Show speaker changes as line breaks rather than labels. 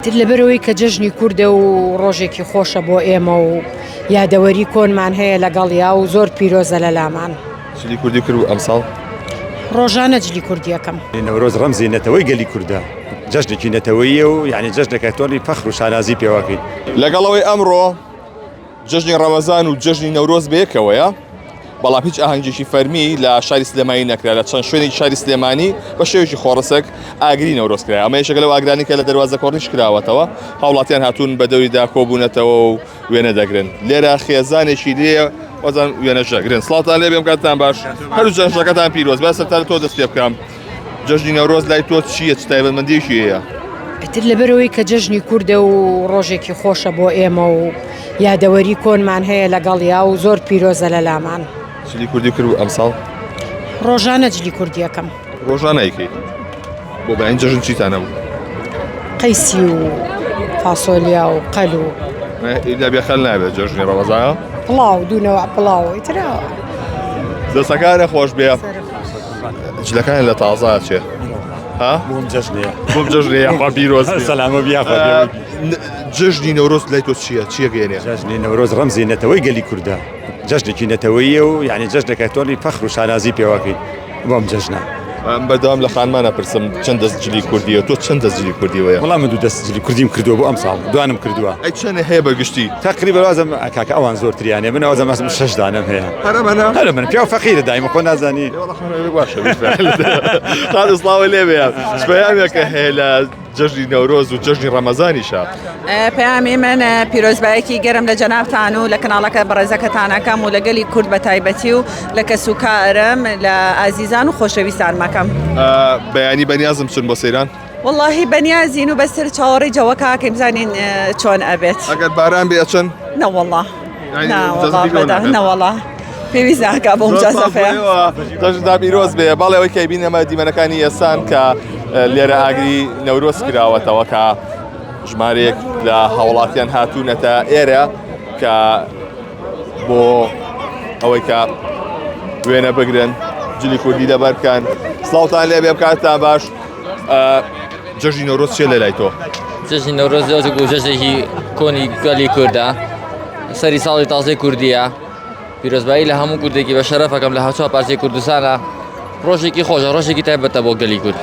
تر لەبەرئەوەی کە جەژنی کوردە و ڕۆژێکی خۆشە بۆ ئێمە و یادەوەری کۆنمان هەیە لەگەڵیا و زۆر پیرۆزە لە لامان.
جلی کوردی کرد ئەمساڵ؟
ڕۆژانە جلی کوردیەکەم.
نەورۆز ڕەمزی نەتەوەی گەلی کوردە، جەژنێکی نەتەوەییە و یانی جەژنێکە تۆنی فەخر و شانازی پێوەکەین.
لەگەڵ ئەوەی ئەمڕۆ جەژنی ڕەمەزان و جەژنی نەورۆز بەیەکەوەیە، بەڵام هیچ ئاهەنگێکی فەرمی لە شاری سلێمانی نەکرا لە چەند شوێنێکی شاری سلێمانی بە شێوەیەکی خۆڕسک ئاگری نەورۆز کرا ئەمە یەکێکە لەو ئاگرانی کە لە دەروازە کۆڕنیش کراوەتەوە هاوڵاتیان هاتوون بە دەوریدا کۆبوونەتەوە و وێنە دەگرن لێرە خێزانێکی لێ وەزان وێنەش دەگرن سڵاوتان لێ بێم کاتتان باش هەرو جەژنەکەتان پیرۆز با سەرتا لە تۆ دەست پێ بکەم جەژنی نەورۆز لای تۆ چییە چ تایبەتمەندیەکی هەیە؟
ئیتر لەبەرئەوەی کە جەژنی کوردە و ڕۆژێکی خۆشە بۆ ئێمە و یادەوەری کۆنمان هەیە لەگەڵیا و زۆر پیرۆزە لە لامان.
جلی کوردی کرد ئەمساڵ؟
ڕۆژانە جلی کوردیەکەم.
ڕۆژانە ئەیکەیت؟ بۆ بەین جەژن چیتان هەبوو؟
قەیسی و فاسۆلیا و قەل و.
ئیلا بێ خەل نابێت جەژنی ڕەمەزان؟
پڵاو دوو نەوع پڵاو ئیتر.
دەستەکانە خۆش بێ. جلەکان لە تازە چێ ها
بۆم جەژنەیە
بۆم جەژنەیە یاخوا پیرۆز بێ.
سەلامە بی یاخوا
ئە، جەژنی نەورۆز لای تۆ چییە چییە گەێنێ
جەژنی نەورۆز ڕەمزی نەتەوەی گەلی کوردە جەژنێکی نەتەوەییە و یعنی جەژنێکە تۆنی فەخر و شانازی پێوەکەین بۆم جەژنە
بەردەوام لە خانمانە پرسم چەند دەست جلی کوردیە تۆ چەند دەست جلی کوردیوەیە
وەڵام من دوو دەست جلی کوردیم کردووە بۆ ئەمساڵ دوانم کردووە
ئەی چەند هەیە بە گشتی
تقریبا وازم کاکە ئەوان زۆرتریانە من وازم ئەسم شەش دانەم هەیە
هەرەمەنە
هەرە من پیاو فەقیرە دایمە خۆ نازانی
باشە خان سڵاوە لێ بێ پەیامێکە هەیە لە جەژنی نەورۆز و جەژنی ڕەمەزانیشە.
پەیامی من پیرۆزبایەکی گەرم لە جەنابتان و لە کەناڵەکە بەڕێزەکەتانەکەم و لە گەلی کورد بە تایبەتی و لە کەسوکارم لە ئازیزان و خۆشەویستانمەکەم.
بەیانی بەنیازم بچن بۆ سەیران؟
وەڵاهی بەنیازین و بەسەر چاوەڕێی جەوەکە ئەکەین بزانین چۆن ئەبێت.
ئەگەر باران بێ ئەچن؟
نەوەڵا نەوەڵا پێویست ناکا بۆم جازەفەیە.
دەژدا پیرۆز بێ بەڵێ ئەوەی کە بینەمە دیمەنەکانی ئێسان کە لێرە ئاگری نەورۆز کراوەتەوە کە ژمارەیەک لە هاوڵاتیان هاتوونەتە ئێرە کە بۆ ئەوەی کە وێنە بگرن جلی کوردی لەبەر بکەن سڵاوتان لێ بێ بکاتتان باش جەژنی نەورۆز چیە لە لای تۆ؟
جەژنی نەورۆز جۆزێک و جەژنێکی کۆنی گەلی کوردە سەری ساڵی تازەی کوردیە پیرۆزبایی لە هەموو کوردێکی بە شەرەفەکەم لە هەچوار پارچەی کوردستانە ڕۆژێکی خۆشە ڕۆژێکی تایبەتە بۆ گەلی کورد.